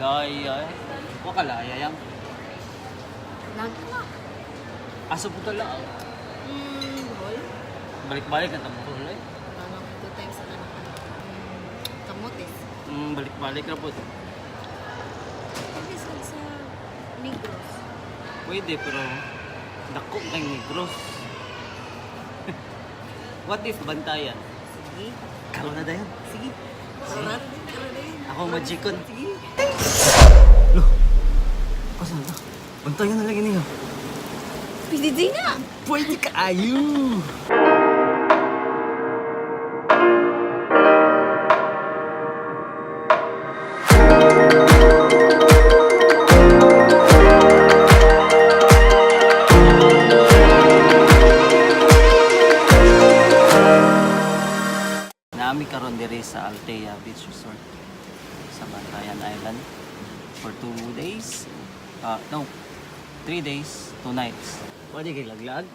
Laya eh. Wa ka laya yang. Nag na. Asa po tala? Bohol. Balik-balik ang Bohol eh. Ano, two times sa kanang ano. Kamotes. Balik-balik na po. Pwede sa Negros. Pwede pero dako kay Negros. What if Bantayan? Sige. Karon na dayon. Sige. Karon karon na. Ako magikon. Sige. Lo. Asa na? Bantayan na lagi niyo. Pwede din na. Pwede kaayo. Naami karon diri sa Altea Beach Resort sa Bantayan Island for 2 days. No, 3 days, 2 nights. Pwede kay laglag?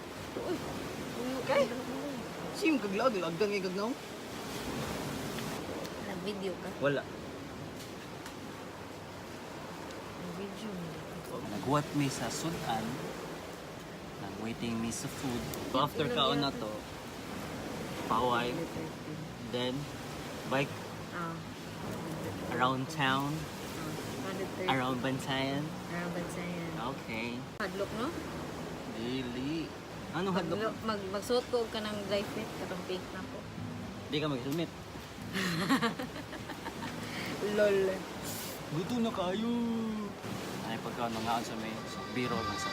Okay. Sim kaglag, lagdag kay kagnaw. Nag-video ka? Wala. Nag-video mo. Naghuwat mi sa sudan. Nag-waiting mi sa food. So after kaon na to, paway, then bike around town, around Bantayan. Around Bantayan. Okay. Hadlok, no? Dili. Ano hadlok? Magsuot ko og kanang dry fit, katong pink na po. Di ka mag-helmet. Lol. Guto na kayo. Ay pagka nangaan sa may sa biro lang sa.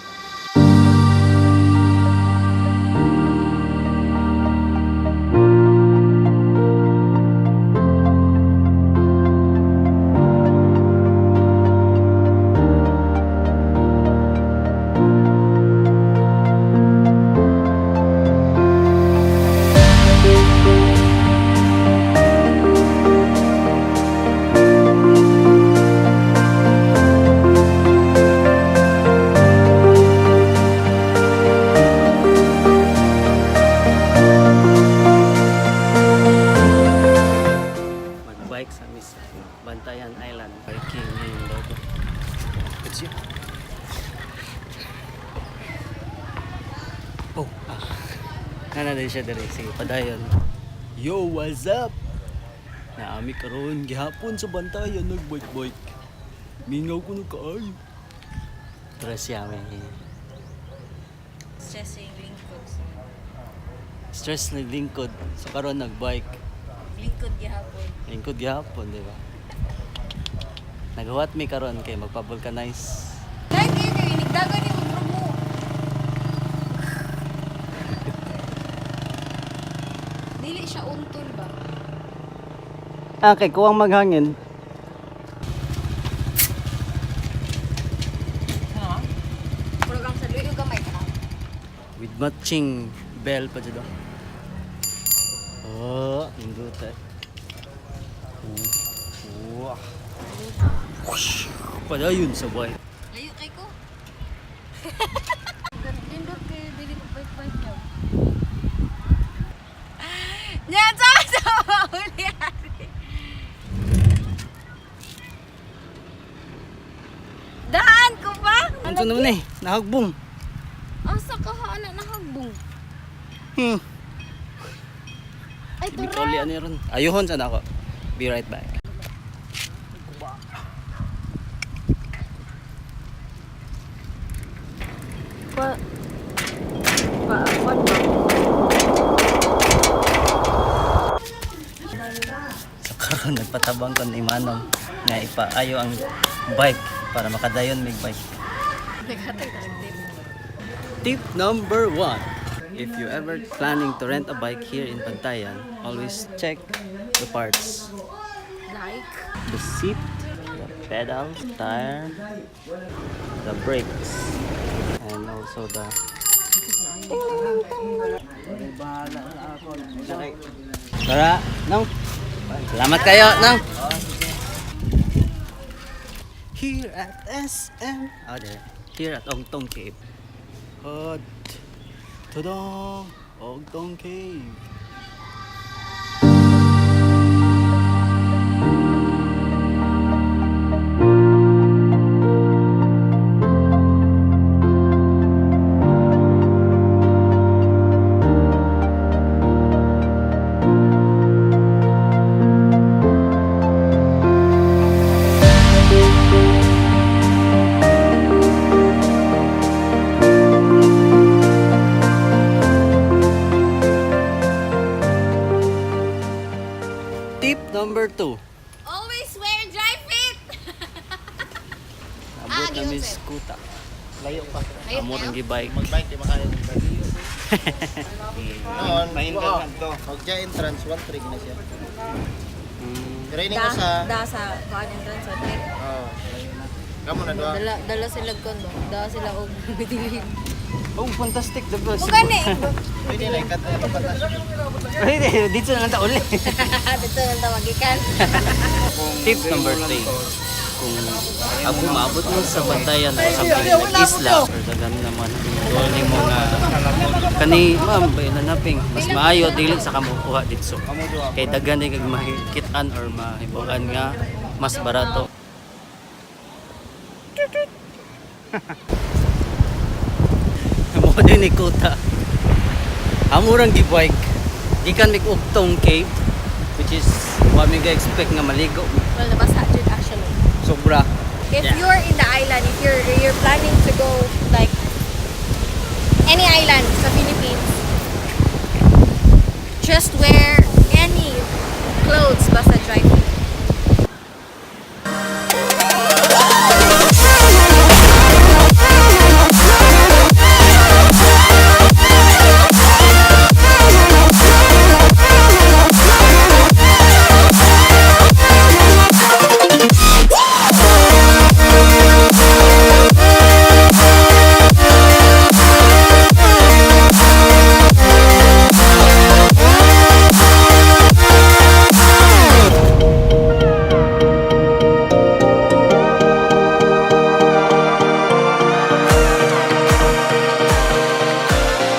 Mag-bike sa Miss Bantayan Island. Biking ngayon daw to. Let's see. Oh, ah. Nana din siya dire. Sige, padayon. Yo, what's up? Naami karon gihapon sa Bantayan nag-bike-bike. Mingaw ko na kaayo. Tara siya may Stressing lingkod. Stress na lingkod. So karon nag-bike. Lingkod gihapon. Lingkod gihapon, di ba? Naghuwat mi karon kay magpa-vulcanize. Dahil kayo kayo, nagdagan ni mo mo. Dili siya untol ba? Ah, kay kuwang maghangin. Puro kang sa luyo gamay ka. With matching bell pa dyan. Oh, induta. Wow. Whoosh! Padayon sa buhay. Layo kay ko. Lindot kay dili ko bike bike niyo. Nya sa sa uli ari. Daan ko ba? Ano naman eh? Nahagbong. Asa ka ha ana nahagbong? Ay Ibig tura. uli ano ron. Ayuhon sana ako. Be right back. Pa pa pa ba? So karon nagpatabang kon ni Manong nga ipaayo ang bike para makadayon mig bike. Naghatag ta og tip. Tip number 1. If you ever planning to rent a bike here in Bantayan, always check the parts. Like The seat, the pedals, tire, the brakes, and also the. Tara, nang. Salamat kayo, nang. Here at SM. Oh, there. Here at Ongtong Cave. Hot. Tada! Ogtong Cave. Tip number 2. Always wear dry fit! Abot Ah, na giunsa. Miss Kuta. Layo pa. Amo rang gibike. Magbike, di makaya ng bike. Noon, mahingal to. Pag dyan entrance, 1-3 na siya. Pero ini ko Da, sa. da sa kuan entrance sa trip. Oo, layo na. Kamu na doon. Dala, dala sila kon ba? Dala sila og dilig. Oh, fantastic the best. Mo gani. Pwede na, ikat na papatas. Pwede, dito na lang ta uli. Dito lang tawagikan. Tip number 3. Kung abo maabot mo sa bantayan or something like isla or sa ganun naman doon ni mga kani ma'am nanaping mas maayo dili sa kamukuha dito kay daghan ni kag makikit-an or mahibuan nga mas barato. Mo din ni Kuta. Amurang gibike. Gikan mig Ugtong Cave, which is wa mi ga-expect nga maligo. Well, nabasa jud actually. Sobra. If Yeah. you're in the island, if you're planning to go like any island sa Philippines, just wear any clothes basta dry fit.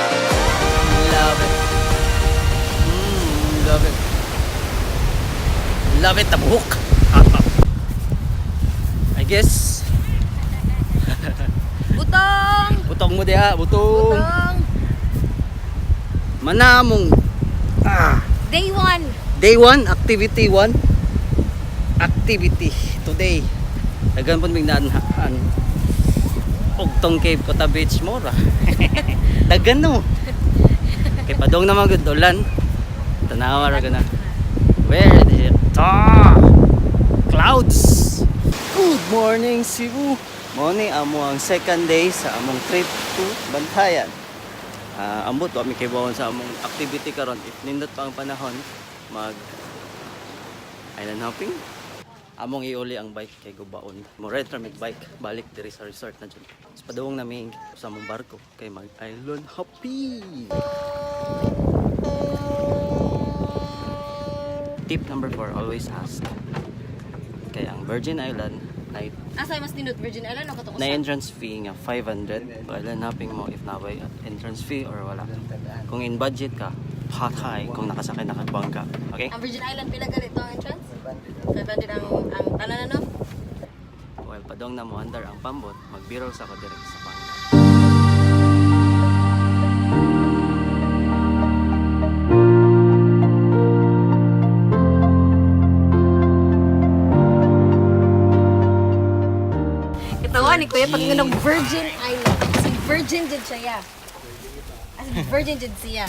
Love it. Love it. Love it, tabuhok. I guess, Butong! Butong mo diha, butong. Butong! Manamong Day 1. Day 1, activity 1. Activity today. Daghan pud mig naan Ugtong Cave, Kota Beach, Mora. Daghan no. Kay padong naman gud ulan. Tanawa ra gud na. Where is it? Ah! Clouds. Good morning, Cebu. Mo ni amo ang second day sa among trip to Bantayan. Ah, ambot wa mi kay sa among activity karon if nindot pa ang panahon mag island hopping. Among iuli ang bike kay gubaon. Mo rent ra mig bike balik diri sa resort na dyan. So, padung nami sa among barko kay mag island hopping. Tip number 4, always ask. Kay ang Virgin Island ay Asa mas nindot, Virgin Island o katong na usa? entrance fee nga 500. So, island hopping mo if nabay entrance fee or wala. Kung in budget ka, patay kung nakasakay na kag bangka. Okay? Ang Virgin Island pila ganito ang entrance? 500 ang tanan na no? While padong na mo andar ang pambot, magbirol sa ko direct sa bangka. Katawa ni Kuya pag ng Virgin Island. Si Virgin jud siya. As in, virgin jud siya.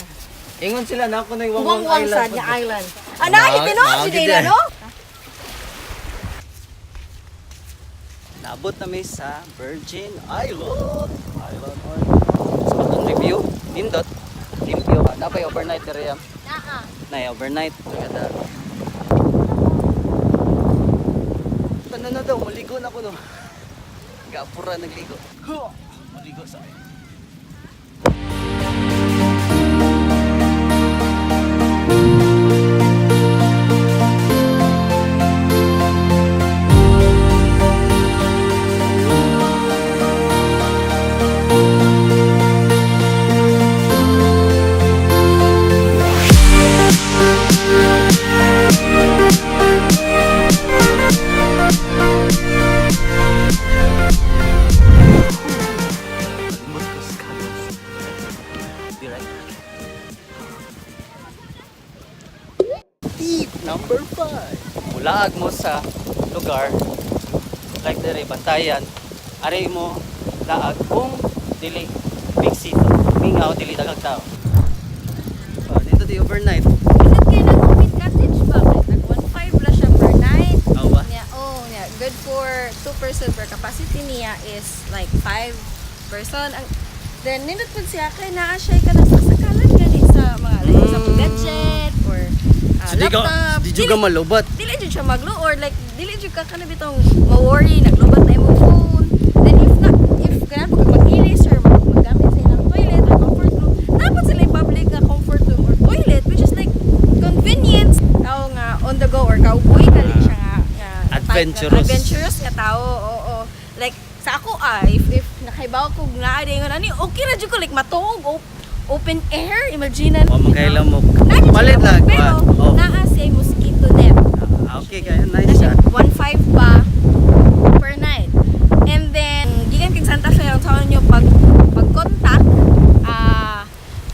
Ingon sila na ako na Wangwang sa niya island. Ana, tinuod jud nila no? Naabot na mi sa Virgin Island. Island, island. Sa atong review, nindot. Limpyo. Napay overnight diri am. Naa. Nay overnight. Kada. Tanan na daw, maligo na ko no. Gapura nagligo. Huh! Maligo sa akin. Kalimot ko sa kalos. Be right back. Tip number 5. Mulaag mo sa lugar like dere Bantayan, ari mo laag kung dili big city. Mingaw dili daghang tao. Oh, dito di overnight. Nindot kay nag cottage ba? Nag 1.5. person per capacity niya is like 5 person. Ang then nindot pud siya kay naa siya kanang sakalan gani sa mga like sa gadget or So di ka laptop. di jud ka malubat. Dili jud siya maglo or like dili jud ka kana bitong ma-worry naglubat na imong phone. Then if not, if ganahan po kag mag-ilis or maggamit sa ilang toilet or comfort room, dapat sila yung public nga comfort room or toilet, which is like convenience tao nga on the go or cowboy kali siya nga type nga- Adventurous. Adventurous nga tao, oo. Like sa ako if nakaibaw ko nga dingon ani, okay ra jud ko like matuog open air, imagine. Wa man kay lamok. Naa jud siya Palit lamok, lang, pero oh. naa siya mosquito net. Ah, okay kayo, nice Nasa siya. 1.5 pa per night. And then, gikan kag Santa Fe, ang tawon nyo pag contact,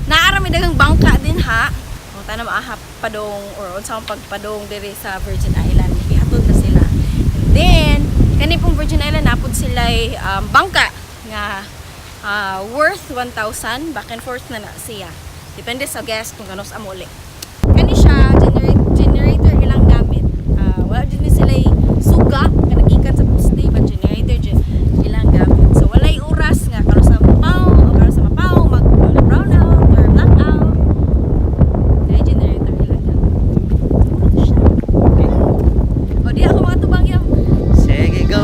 naara may daghang bangka din ha. Kung tayo na maahap padong or unsa ang pagpadong diri sa Virgin Island, ihatod na sila. And then, kani pong Virgin Island, napod sila bangka nga worth 1,000, back and forth na na siya. Depende sa guest kung ganos amuli. Kani siya, generator ilang gamit. Wala din ni sila suga, kanagikan sa poste, but generator ilang gamit. So walay oras nga karon sa mapaw o karon sa mapaw mag brown out or black out. Kaya generator ilang gamit. Ano siya? Okay. O di ako makatubang yung Sige, go.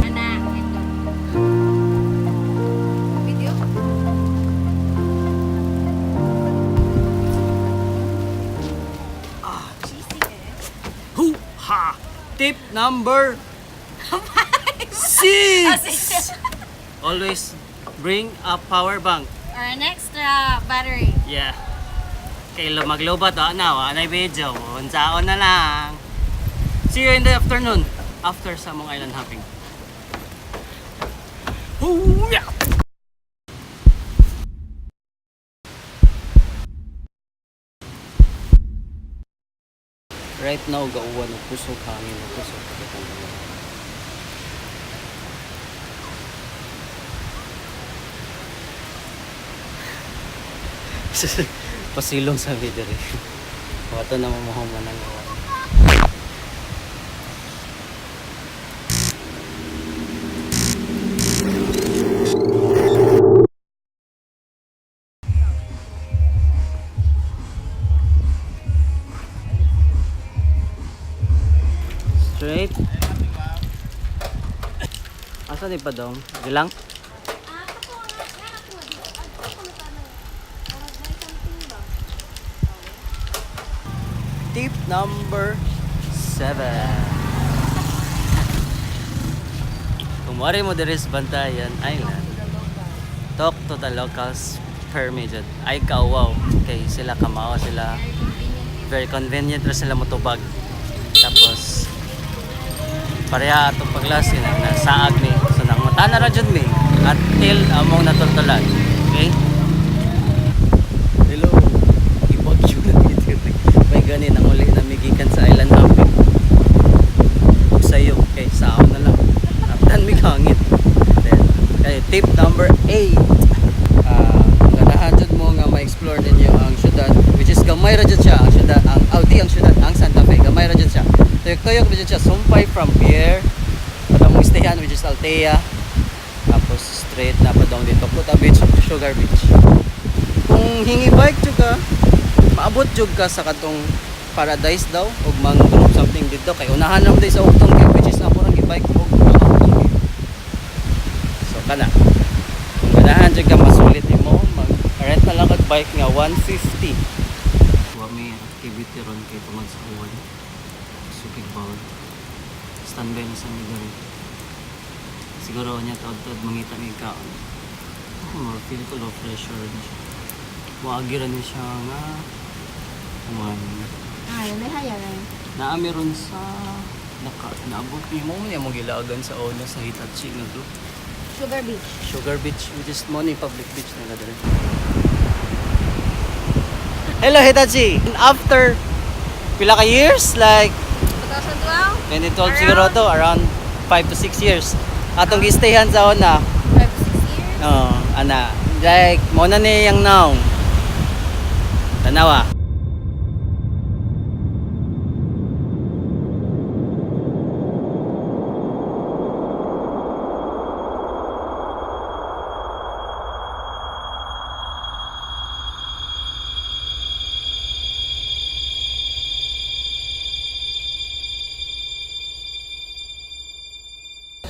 Ana, ito. Video? Cheesy eh. Hoo ha. Tip number 6. Always bring a power bank. Or an extra battery. Yeah. Kay maglobat oh, na, wa na video. Unsaon na lang. See you in the afternoon after sa mong island hopping. Hoo-yah! Right now, gauwan og kusog hangin og kusog. Pasilong sa mi diri. Wato na mamuhuman ang uwan. Straight. Asa ni pa dong? Gilang? Tip number 7. Kung wari mo diri sa Bantayan Island, talk to the locals per major. Ay kauwaw kay sila kamao sila. Very convenient ra sila motubag. Tapos pareha atong paglas yun na saag mi. So nangutana na ra jud mi until among natultulan. Okay? Hello. Ibagyo na dito. May gani nang uli na migikan sa island hopping. Ug sayo kay sao na lang. Aftan mi hangit. Then kay tip number 8. Kung ganahan jud mo nga ma-explore ninyo ang syudad, which is gamay ra jud siya ang syudad, ang Audi ang syudad, ang Santa Fe, gamay ra jud siya. Tuyok-tuyok ra jud siya sumpay from pier padong istayan, which is Altea, tapos straight na padong dito Kuta Beach, Sugar Beach. Kung hingi bike jud ka, maabot jud ka sa katong Paradise daw og mangrove something dito kay unahan lang day sa Ugtong Cave, which is ako rang gi-bike og ang Ugtong Cave. So kana, kung ganahan jud ka masulit nimo, mag rent na lang kag bike nga 150. Wa may activity ron kay tungod sa uwan. Sukig bawon. Standby na sa mi diri. Siguro niya taod-taod mangita mi kaon. Oh, feel ko low pressure rin siya. Waagi ra ni siya nga uwan. Ay, may haya na. Naami ron sa naka naabot ni mo niya mong gilagan sa una sa Hitachi nga to. Sugar Beach. Sugar Beach, which is mo ni public beach nila dere. Hello Hitachi. And after pila ka years, like 2012? 2012 siguro to, around 5 to 6 years. Atong gistayhan sa una. 5 to 6 years? Oh, ana. Like mo na ni yang naong. Tanawa.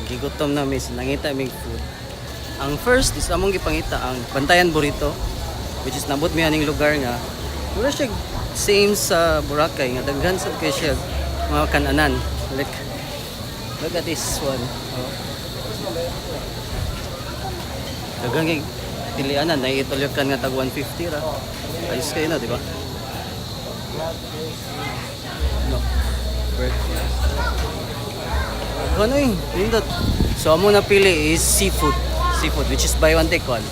Gigutom na mi, so nangita mig food. Ang first is among gipangita ang Bantayan Burrito, which is nabot mi aning lugar nga wala siya same sa Boracay nga daghan sad kay siya mga kananan. Like, look at this one. Oh. Daghan kay pilianan na itulyokan nga tag 150 ra. Ayos kayo na, di ba? No. Bird. Ano eh, nindot. So, among napili is seafood. Seafood, which is buy one take one.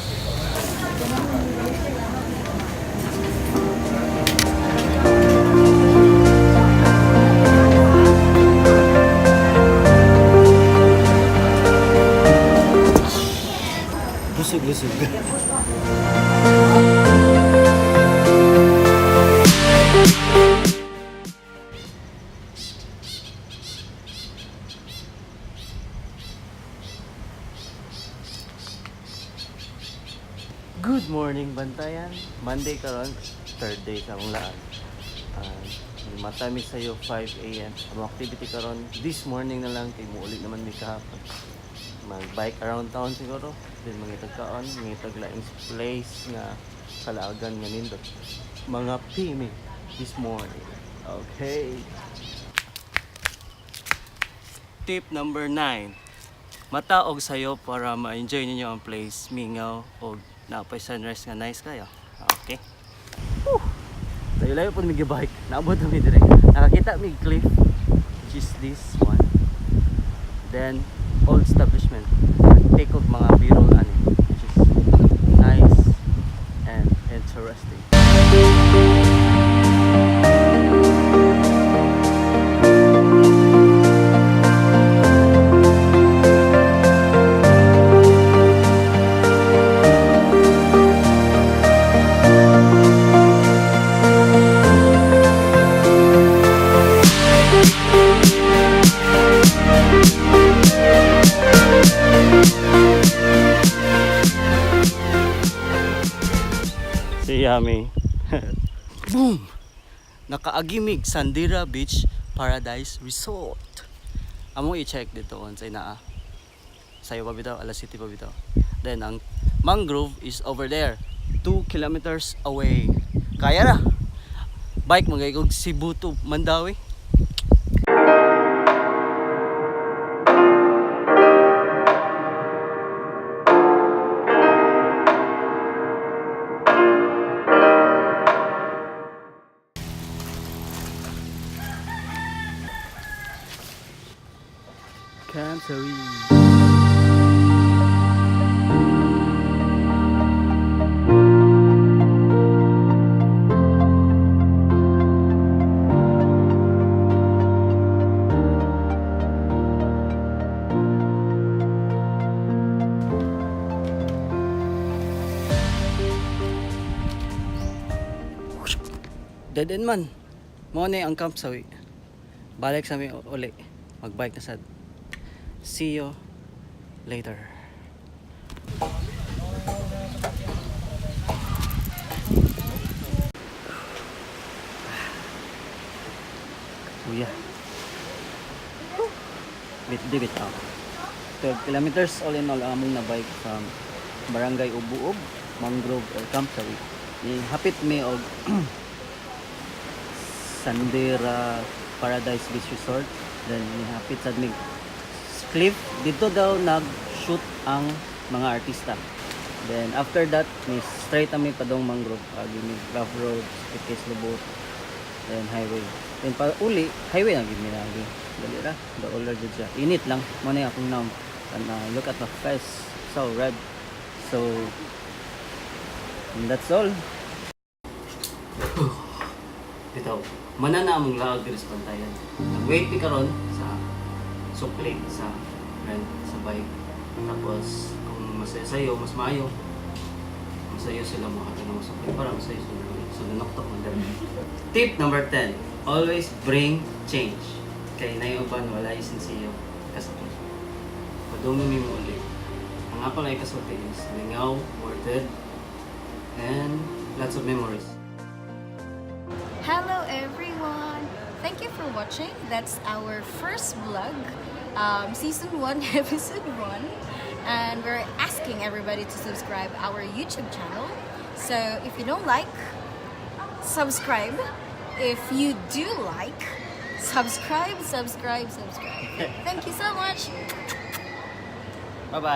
Busog, busog. Good morning, Bantayan. Monday karon, third day sa among laag. Mata mi sayo 5 a.m. Ang activity karon this morning na lang kay muuli naman mi kahapon. Mag-bike around town siguro, then mangitag kaon, mangitag laing place nga kalaagan nga nindot. Mga pimi this morning. Okay. Tip number 9. Mata og sayo para ma-enjoy ninyo ang place, mingaw og napay sunrise nga nice kayo. Okay. Whew. Layo-layo po mi bike. Naabot na mi dire. Nakakita mi cliff, which is this one. Then old establishment. Take og mga b-roll ani, which is nice and interesting. Si Yami. Boom! Nakaagimig Sandira Beach Paradise Resort. Among i-check dito on sa inaa. Sayo pa bitaw, Alas City pa bitaw. Then ang mangrove is over there, 2 kilometers away. Kaya ra. Bike magay kog Cebu to Mandaue. Camp. Dead end man. Mao na ang Camp Sawi. Balik sa mi uli. Magbike na sad. See you later. Kuya. Bit di bit ako. 12 kilometers all in all among na bike from Barangay Ubuob, Mangrove or Camp Sawi. Ni hapit mi og Sandera Paradise Beach Resort. Then nihapit sad mig cliff. Dito daw nag-shoot ang mga artista. Then after that, ni straight kami padong mangrove, agi mi rough road, Piquez Lubot, then highway. Then pa uli, highway na gid mi lagi. Dali ra, daol ra jud siya. Init lang, mo na akong now. And look at my face, so red. So and that's all. Bitaw, mana na among laag diri sa Bantayan. Nag-wait mi karon sa sukli sa rent sa bike. Tapos kung masaya sayo, mas maayo. Masayo sila mo ato na masukli para masayo sila. So nanoktok man diri. Tip number 10, always bring change. Kay nay uban wala isinsiyo kasakit. Padungi mi mo uli. Ang ako lang ikasulti is lingaw, worth it, and lots of memories. Hello everyone! Thank you for watching. That's our first vlog. Season 1, episode 1. And we're asking everybody to subscribe our YouTube channel. So if you don't like, subscribe. If you do like, subscribe, subscribe, subscribe. Thank you so much. Bye-bye.